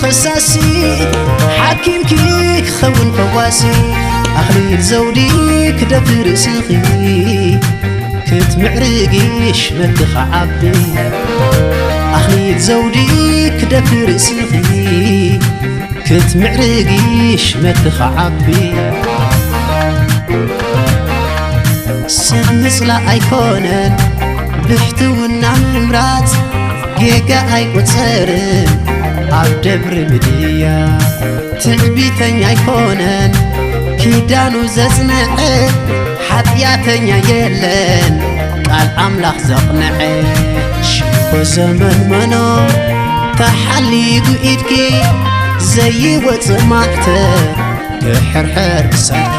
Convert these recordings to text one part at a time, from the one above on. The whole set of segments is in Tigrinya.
ፈሳሲ ሓኪምኪ ክኸውን ፈዋሲ ኣኽሊል ዘውዲ ክደፊ ርእስኺ ክትምዕርጊ ሽመትኪ ክዓቢ ኣኽሊል ዘውዲ ክደፊ ርእስኺ ክትምዕርጊ ሽመትኪ ክዓቢ ሰብ ምጽላእ ኣይኮነን ብሕትውና ምምራጽ ጌጋ ኣይቁጸርን ኣብ ደብሪ ምድያ ትዕቢተኛ ኣይኮነን ኪዳኑ ዘጽንዐ ሓጢኣተኛ የለን ቃል ኣምላኽ ዘቕንዐ ሽኮ ዘመን መኖ ተሓሊጉ ኢድኪ ዘይወጽእ ማዕተ ክሕርሕር ክሳኪ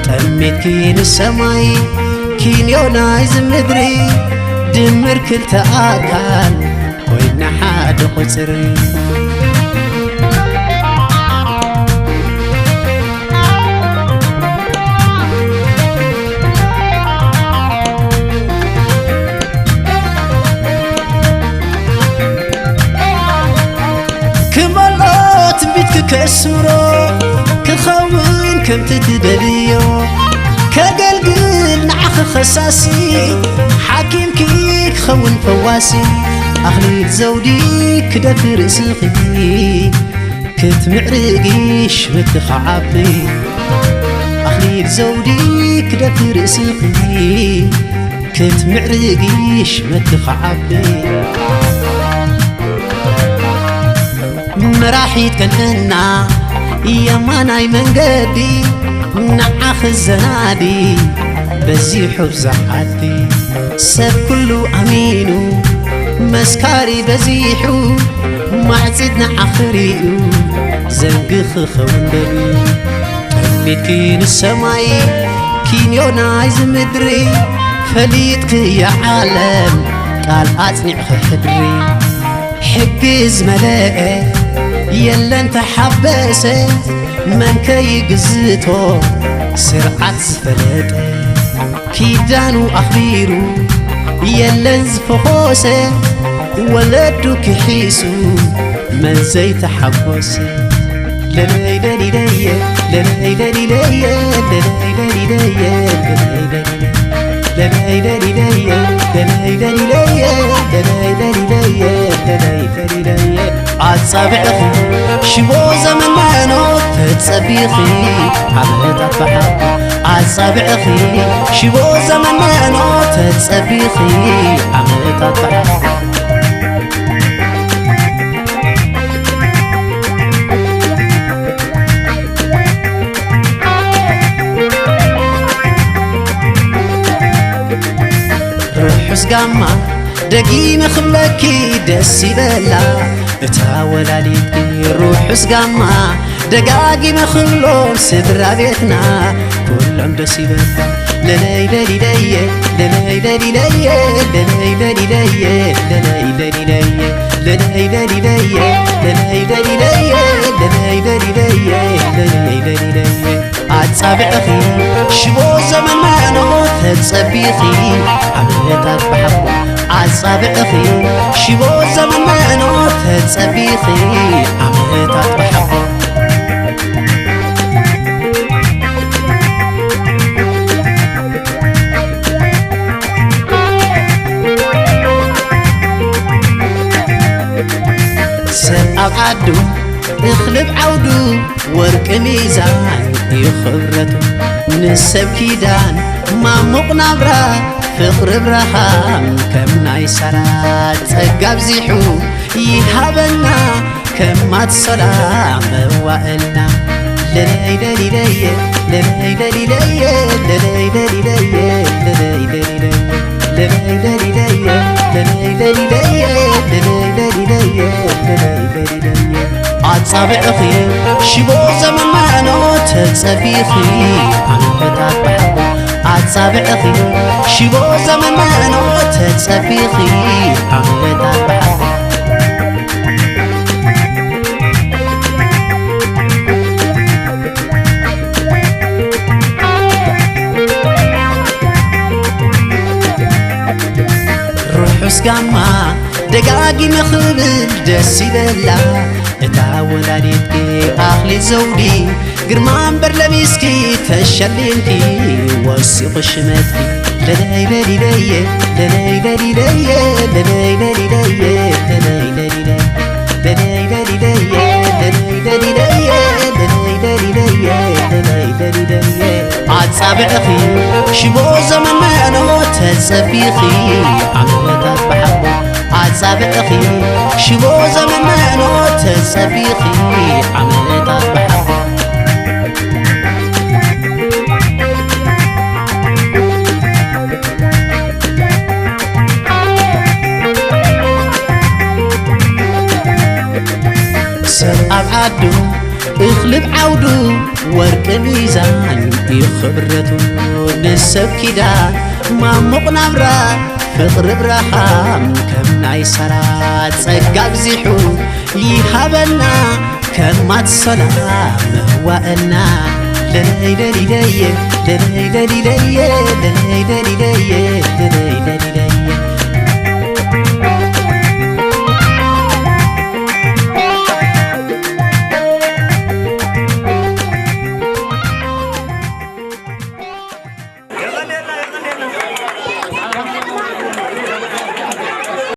ጠሚትኪ ንሰማይ ኪንዮ ናይዚ ምድሪ ድምር ክልተ ኣካል ኮይና ሓደ ቁፅሪ ክመልኦ ትንቢትኪ ከስምሮ ክኸውን ከምቲ ትደልዮ ከገልግል ንዓኺ ኸሳሲ ሓኪምኪ ክኸውን ፈዋሲ ኣኽሊል ዘውዲ ክደፊ ርእስኺ ክትምዕርጊ ሽመትኪ ክዓቢ ኣኽሊል ዘውዲ ክደፊ ርእስኺ ክትምዕርጊ ሽመትኪ ክዓቢ መራሒት ቅንዕና የማናይ መንገዲ ንዓኺ ዘናዲ በዚሑ ብዛሓቲ ሰብ ኩሉ ኣሚኑ መስካሪ በዚሑ ማዕጺድ ንዓኺ ርእዩ ዘንግኺ ኸውን ደልዩ ጠሚትኪ ንሰማይ ኪንዮ ናይዚ ምድሪ ፈሊጥክያ ዓለም ቃል ኣጽኒዕኺ ሕድሪ ሕጊ ዝመለአ የለን ተሓበሰ መን ከይግዝቶ ስርዓት ዝፈለጠ ኪዳኑ ኣኽቢሩ የለን ዝፈኾሰ ወለዱ ክሒሱ መን ዘይተሓጎሰ ለለይ ለሊለየ ለለይ ለሊለየ ለለይ ለሊለየ ለለይ ለሊለየ ለለይ ለሊለየ ለለይ ለሊለየ ለለይ ለሊለየ ለለይ ለሊለየ ኣጻብዕኺ ሽቦ ዘመን መኖ ተጸቢኺ ዓመታት ብሓቂ ኣጻብዕኺ ሽቦ ዘመን መኖ ተጸቢኺ ዓመታት ብሓቂ ርሑስ ጋማ ደጊመ ክብለኪ ደስ ይበላ እታ ወላዲትኪ ርሑስ ጋማ ደጋጊመ ክብሎም ስድራ ቤትና ኩሎም ደስ ይበላ ለለይ ለሊለየ ለለይ ለሊለየ ለለይ ለሊለየ ለለይ ለሊለየ ለለይ ለሊለየ ለለይ ለሊለየ ለለይ ለሊለየ ለለይ ለሊለየ ኣጻብዕኺ ሽቦ ዘመን መኖ ተጸቢኺ ዓመታት ብሓቦ ኣጻብዕኺ ሽቦ ዘመን መኖ ተጸቢኺ ዓመታት ብሓቦ ሰብ ኣብ ዓዱ እኽሊ ኣብ ዓውዱ ወርቂ ሚዛን እዩ ኽብረቱ ንሰብ ኪዳን ማሙቕ ናብራ ፍቕሪ ብርሃን ከም ናይ ሳራ ጸጋ ኣብዚሑ ይሃበና ከም ማትሶላ መዋእልና ለለይ ለሊለየ ለለይ ለሊለየ ለለይ ለሊለየ ለለይ ለሊለየ ለለይ ለሊለየ ለለይ ለሊለየ ለለይ ለሊለየ ለለይ ለሊለየ ኣጻብዕኺ ሽቦ ዘመን መኖ ተጸቢኺ ዓመታት ብሓቦ ኣጻብዕኺ ሽቦ ዘመን መኖ ተጸቢኺ ዓመታት ብሓቦ ርሑስ ጋማ ደጋጊመ ክብል ደስ ይበላ እታ ወላዲትኪ ኣኽሊል ዘውዲ፣ ግርማ እምበር ለቢስኪ ተሸሊምኪ ወሲኹ ሽመትኪ። ለለይ ለሊለየ ለለይ ለሊለየ ለለይ ለሊለየ ለለይ ለሊለየ ለለይ ለሊለየ ለለይ ለሊለየ ለለይ ለሊለየ ለለይ ለሊለየ። ኣጻብዕኺ ሽቦ ዘመን መኖ ተጸቢኺ ዓመታት ብሓጎ። ኣጻብዕኺ ሽቦ ዘመን መኖ ተጸቢኺ ዓመታት ብሓጎ። ሰብ ኣብ ዓዱ እኽሊ ኣብ ዓውዱ ወርቂ ሚዛን እዩ ክብረቱ። ንሰብ ኪዳን ማሙቕ ናብራ ፍቕሪ ብርሃም ከም ናይ ሳራ ጸጋ ኣብዚሑ ይሃበና። ከማት ሰላም መዋእልና ለለይ ለሊለየ ለለይ ለሊለየ ለለይ ለሊለየ ለለይ ለሊለየ